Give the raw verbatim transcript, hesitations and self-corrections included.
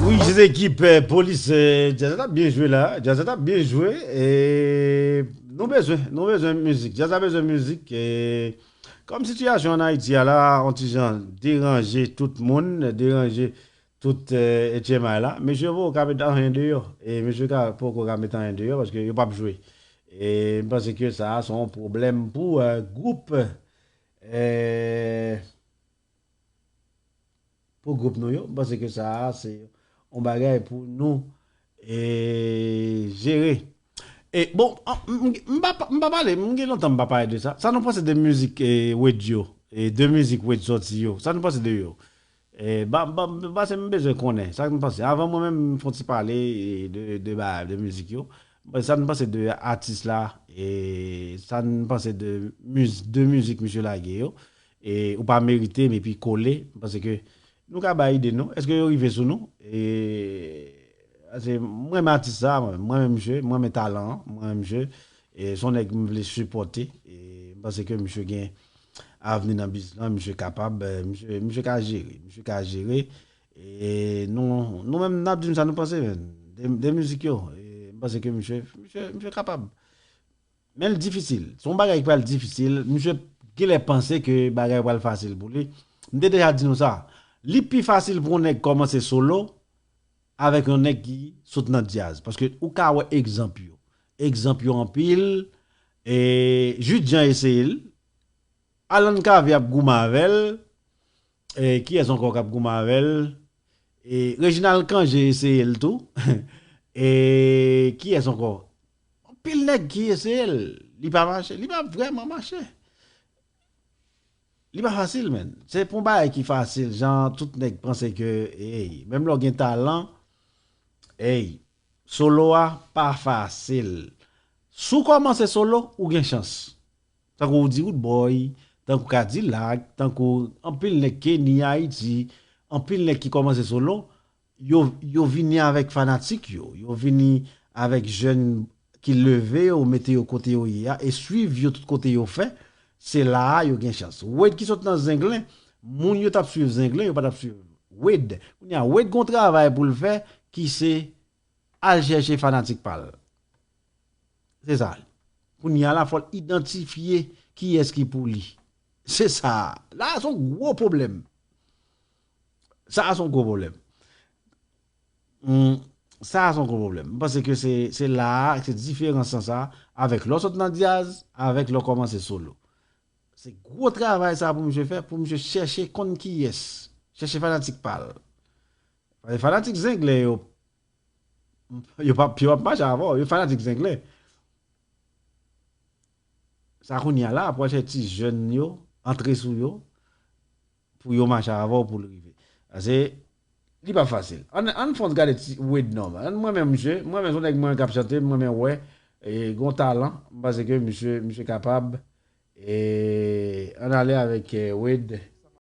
Wi, se ekip eh, polis eh, djaz la t ap byen jwe la. Djaz la t ap byen jwe. E nou bezwen, nou bezwen mizik. Djaz la bezwen mizik. E kòm sitiyasyon an Ayiti a la, on ti jan deranje tout moun, deranje tout eh, H M I la. Mesye poko ka met anyen deyò. E mesye ka poko ka met anyen deyò paske yo p ap jwe. E m panse ke sa a se yon pwoblèm pou eh, gwoup eh, pou gwoup nou yo. M panse ke sa a se yon bagay pou nou e, jere. E bon, an- m m pa pa- m pa pale, m gen lontan m pa pale de sa. Sa nou panse de mizik e, Wade yo? E de mizik Wade sòti yo. Sa nou panse de yo? E ba, ba, ba se m bezwen konnen. Sa nou panse? Avan mwen menm m fon ti pale e, de, de, ba, de mizik yo. Sa nou panse de atis la? E sa nou panse de, miz, de mizik misye lage yo? E ou pa merite m epi kole, m panse ke nou ka bay ide nou. Èske yo rive sou nou? E, se, mwen renmen atis sa, mwen renmen misye, mwen renmen talan an, mwen renmen misye. E se yon nèg m vle sipòte. E m panse ke misye gen avni nan biznis lan, misye kapab, eh, misye, misye ka jere, misye ka jere. E nou, nou menm n ap di m sa nou panse, men, de, de mizik yo. E m panse ke misye, misye, misye kapab. Men l difisil. Se yon bagay ki pral difisil. Misye genlè panse ke bagay pral fasil pou li. M te deja di nou sa. Li pi fasil pou yon nèg kòmanse solo avèk yon nèg ki sot nan djaz. Paske ou ka wè egzanp yo. Egzanp yo anpil. E Jude Jean eseye l. Alan Cavé ap goumen avè l. E kiyès ankò k ap goumen avè l? E Reginald Cangé eseye l tou. E kiyès ankò? Anpil nèg ki eseye l. Li pa mache. Li pa vrèman mache. Li pa fasil, menn. Se pa yon bagay ki fasil, jan tout nèg panse ke, ey, menm lè w gen talan, ey, solo a pa fasil. Si w kòmanse solo, ou gen chans. Tankou w di Roodboy, tankou Kadilak, tankou anpil nèg Kenny, Ayiti, anpil nèg ki kòmanse solo, yo, yo vini avèk fanatik yo, yo vini avèk jèn ki leve yo, mete yo kote yo ye a, e swiv yo tout kote yo fè, se la a yo gen chans. Wade ki sot nan Zenglen, moun yo t ap swiv Zenglen, yo pa t ap swiv Wade. Kounye a, Wade gon travay pou l fè, ki se al chèche fanatik pa l. Se sa. Kounye a la, fò l idantifye kiyès ki pou li. Se sa. La, se yon gwo pwoblèm. Sa a se yon gwo pwoblèm. Hmm, sa a se yon gwo pwoblèm. M panse ke se se la a, se diferans lan sa, avèk lè w sot nan djaz, avèk lè w kòmanse solo. Se gwo travay sa pou misye fè, pou misye chèche konn kiyès. Chèche fanatik pa l. Paske fanatik Zenglen yo, yo p ap, yo p ap mache avè w. Yo fanatik Zenglen. Sa kounye a la, ap wè se ti jèn yo, antre sou yo, pou yo mache avè w pou l rive. Paske li pa fasil. Ann, ann fon gade ti Wade non. Ann, mwen menm, misye, mwen menm, se yon nèg mwen k ap chante, mwen menm wè, e, gon talan, m panse ke misye, misye kapab, e, ann ale avèk, e, Wade,